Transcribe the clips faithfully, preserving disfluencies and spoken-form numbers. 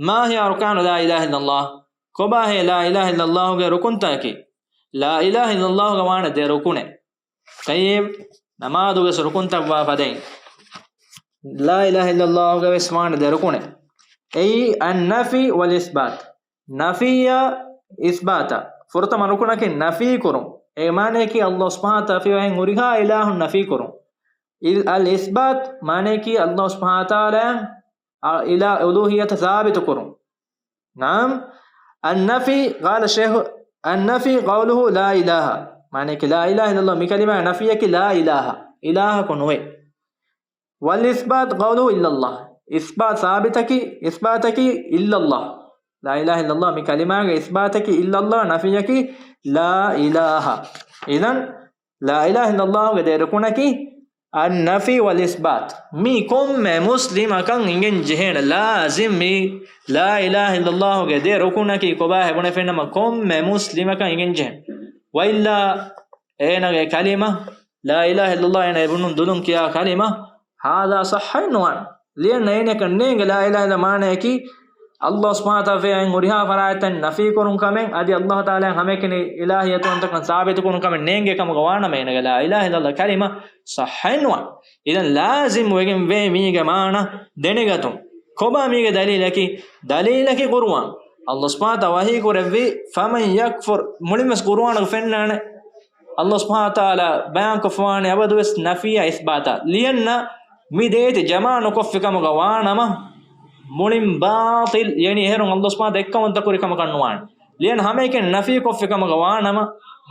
ما هي أركان لا إله إلا الله؟ ކޮބާހޭ ލާ އިލާހަ އިއްލައްލާހުގެ ރުކުންތަކަކީ؟ ލާ އިލާހަ އިއްލައްލާހުގެ ވާނެ ދެ ރުކުނެއް. ޠައްޔިބް، ނަމާދުގެ ރުކުންތައްވާ ފަދައިން، ލާ އިލާހަ އިއްލައްލާހުގެ ވެސް ވާނެ ދެ ރުކުނެއް. އެއީ، النفي والإثبات. ނަފީއާ އިސްބާތާ. ފުރަތަމަ ރުކުނަކީ ނަފީ ކުރުން. އޭގެ މާނަޔަކީ، އައްލާހު ސުބްޙާނަހު ވަތަޢާލާ އެހެން ހުރިހާ އިލާހުން ނަފީ ކުރުން. އިލް، އަލް އިސްބާތު މާނަޔަކީ، އައްލާހު ސުބްޙާނަހު ވަތަޢާލާ އަ، އިލާ، އުލޫހިއްޔަތަށް ސާބިތު ކުރުން. ނަޢަމް. النفي، قال الشيخ، النفي قوله لا إله. މާނަޔަކީ، ލާ އިލާހަ އިއްލައްލާހު މި ކަލިމާގެ ނަފީއަކީ ލާ އިލާހަ، އިލާހަކު ނުވޭ. والإثبات قوله إلا الله. އިސްބާތު ސާބިތަކީ، އިސްބާތަކީ إلا الله. ލާ އިލާހަ އިއްލައްލާހު މި ކަލިމާގެ އިސްބާތަކީ إلا الله، ނަފީއަކީ لا إله. އިޛަން، ލާ އިލާހަ އިއްލައްލާހުގެ ދެ ރުކުނަކީ النفي والإثبات. މީ ކޮންމެ މުސްލިމަކަށް އިނގެން ޖެހޭނެ، ލާޒިމް މީ ލާ އިލާހަ އިއްލައްލާހުގެ ދެ ރުކުނަކީ ކޮބާހޭ ބުނެފިނަމަ، ކޮންމެ މުސްލިމަކަށް އިނގެން ޖެހޭނެ. ވައިއްލާ އޭނާގެ ކަލިމަ، ލާ އިލާހަ އިއްލައްލާހު އޭނާ އެ ބުނުން ދުލުން ކިޔާ ކަލިމަ، ހާދާ ޞައްޙަ ނުވާނެ. ލިޔަން އޭނައަކަށް ނޭނގެ ލާ އިލާހަ އިއްލައްލާހު މާނަޔަކީ، އައްލާހު ސުބްޙާނަހު ވަތަޢާލާ އެހެން ހުރިހާ ފަރާތްތައް ނަފީ ކުރުން ކަމެއް، އަދި އައްލާހު ތަޢާލާ ހަމައެކަނި އިލާހިއްޔަތުވަންތަކަން ސާބިތު ކުރުން ކަމެއް ނޭނގޭ ކަމުގަ ވާނަމަ، އޭނަގެ ލާ އިލާހަ އިއްލައްލާހު ކަލިމަ ޞައްޙަ ނުވާނެ. އިޛަން ލާޒިމް ވެގެން ވޭ މީގެ މާނަ ދެނެގަތުން. ކޮބާ މީގެ ދަލީލަކީ؟ ދަލީލަކީ ޤުރުއާން. އައްލާހު ސުބްޙާނަހު ވަތަޢާލާ ވަޙީ ކުރެއްވީ، فمن يكفر، މުޅިންވެސް ޤުރުއާނުގަ ފެންނާނެ. އައްލާހު ސުބްޙާނަހު ވަތަޢާލާ ބަޔާންކޮށްފަވާނެ އަބަދުވެސް ނަފީއާ އިސްބާތާ. ލިޔަންނަށް މި ދޭތި ޖަމާ ނުކޮށްފި ކަމުގަ ވާނަމަ، މުޅިން ބާޠިލް، ޔަޢުނީ އޭރުން އައްލާހު ސުބްޙާނަހު ވަތަޢާލާ އެއްކަމުންތައް ކުރި ކަމަކަށް ނުވާނެ. ލިޔަން ހަމައެކަނި ނަފީ ކޮށްފި ކަމުގަ ވާނަމަ،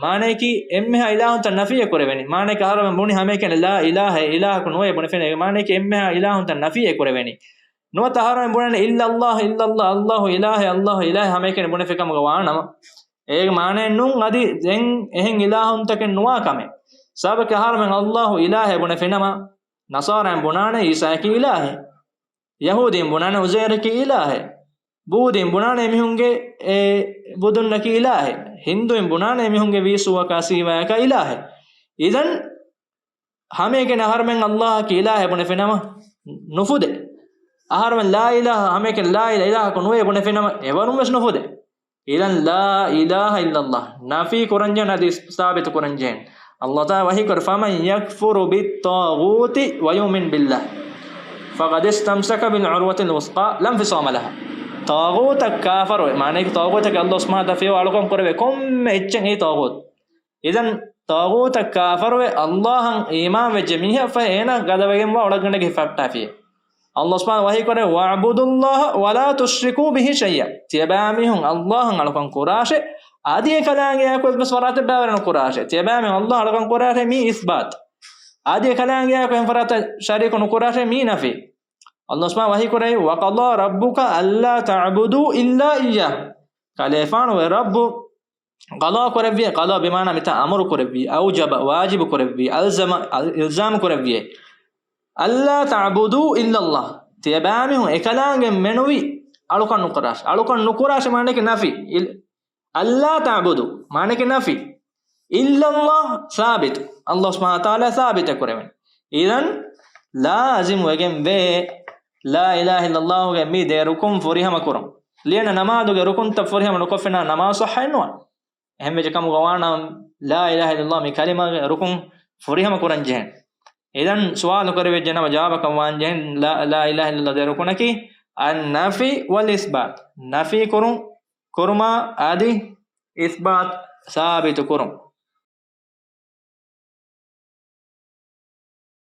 މާނަޔަކީ އެންމެހާ އިލާހުންތައް ނަފީއެއް ކުރެވެނީ. މާނަޔަކީ އަހަރުމެން ބުނި ހަމައެކަނި ލާ އިލާހަ، އިލާހަކު ނުވޭ ބުނެފިނަމަ، މާނަޔަކީ އެންމެހާ އިލާހުންތައް ނަފީއެއް ކުރެވެނީ. ނުވަތަ އަހަރުމެން ބުނަނީ إلا الله، إلا الله، އައްލާހު އިލާހެއް، އައްލާހު އިލާހެއް ހަމައެކަނި ބުނެފި ކަމުގަ ވާނަމަ، އޭގެ މާނައެއް ނޫން އަދި ދެން އެހެން އިލާހުންތަކެއް ނުވާ ކަމެއް. ސަބަބަކީ އަހަރުމެން އައްލާހު އިލާހެއް ބުނެފިނަމަ، ނަޞާރާއިން ބުނާނެ އީސާއަކީ އިލާހެއް. ޔަހޫދީން ބުނާނެ އުޒައިރަކީ އިލާހެއް. ބޫދީން ބުނާނެ އެމީހުންގެ އެ ބުދުންނަކީ އިލާހެއް. ހިންދޫއިން ބުނާނެ އެމީހުންގެ ވީސޫއަކާ ސީވާއަކާ އިލާހެއް. އިޛަން ހަމައެކަނި އަހަރުމެން އައްލާހަކީ އިލާހެއް ބުނެފިނަމަ ނުފުދޭ. އަހަރުމެން ލާ އިލާހަ، ހަމައެކަނި ލާ އިލާ، އިލާހަކު ނުވޭ ބުނެފިނަމަ އެވަރުން ވެސް ނުފުދޭ. އިޛަން ލާ އިލާހަ އިއްލައްލާހު ނަފީ ކުރަންޖެހޭނެ އަދި ސާބިތު ކުރަންޖެހޭނެ. އައްލާހު ތަޢާލާ ވަޙީކުރޭ، فمن يكفر بالطاغوت ويؤمن بالله فقد استمسك بالعروة الوثقى لا انفصام لها. ޠާޣޫތަށް ކާފަރުވެ، މާނައަކީ ޠާޣޫތަކީ އައްލާހު ސުބްޙާނަހު ވަތަޢާލާ އަޅުކަން ކުރެވޭ ކޮންމެ އެއްޗެއް އެއީ ޠާޣޫތު. އިޛަން ޠާޣޫތަށް ކާފަރުވެ، އައްލާހަށް އީމާންވެއްޖެ މީހާ ފަހެ އޭނާ ގަދަވެގެންވާ އުޅަނގަނޑެއްގަ ހިފަހައްޓާފިޔޭ. އައްލާހު ސުބްޙާނަހު ވަތަޢާލާ ވަޙީކުރޭ، واعبدوا الله ولا تشركوا به شيئا. ތިޔަބައިމީހުން އައްލާހަށް އަޅުކަން ކުރާށޭ، އަދި އެކަލާނގެއާއެކު އެއްވެސް ފަރާތެއް ބައިވެރި ނުކުރާށޭ. ތިޔަބައިމީހުން އައްލާހަށް އަޅުކަން ކުރާށޭ، މީ އިސްބާތު. އަދި އެކަލާނގެއާއެކު އެހެން ފަރާތަށް ޝަރީކު ނުކުރާށޭ، މީ ނަފީ. އައްލާހު ސުބްޙާނަހު ވަތަޢާލާ ވަޙީކުރޭ، وقضى ربك ألا تعبدوا إلا إياه. ކަލޭފާނުގެ ރައްބު ޤަޟާ ކުރެއްވި، ޤަޟާ ބިމާނާ މިތާ އަމުރު ކުރެއްވި، أوجب، ވާޖިބު ކުރެއްވި، ألزم، އަލް، އިލްޒާމް ކުރެއްވި، ألا تعبدوا إلا الله، ތިޔަބައިމީހުން އެކަލާނގެ މެނުވީ އަޅުކަން ނުކުރާށޭ. އަޅުކަން ނުކުރާށޭ މާނައަކީ ނަފީ. އިލް، ألا تعبدوا މާނައަކީ ނަފީ. إلا الله ސާބިތު. އައްލާހު ސުބްޙާނަހު ވަތަޢާލާ ސާބިތެއް ކުރެވެނީ. އިޛަން ލާޒިމް ވެގެން ވޭ ލާ އިލާހަ އިއްލައްލާހުގެ މި ދެ ރުކުން ފުރިހަމަ ކުރުން. ލިޔަނަ ނަމާދުގެ ރުކުންތައް ފުރިހަމަ ނުކޮށްފިނަމަ ނަމާދު ޞައްޙައެއް ނުވާނެ. އެހެންވެއްޖެ ކަމުގަ ވާނަމަ، ލާ އިލާހަ އިއްލައްލާހު މި ކަލިމާގެ ރުކުން ފުރިހަމަ ކުރަން ޖެހޭނެ. އިޛަން ސުވާލު ކުރެވިއްޖެ ނަމަ ޖަވާބަކަށް ވާން ޖެހޭނެ، ލާ، ލާ އިލާހަ އިއްލައްލާހު ދެ ރުކުނަކީ، النفي والإثبات، ނަފީ ކުރުން، ކުރުމާ އަދި އިސްބާތު ސާބިތު ކުރުން.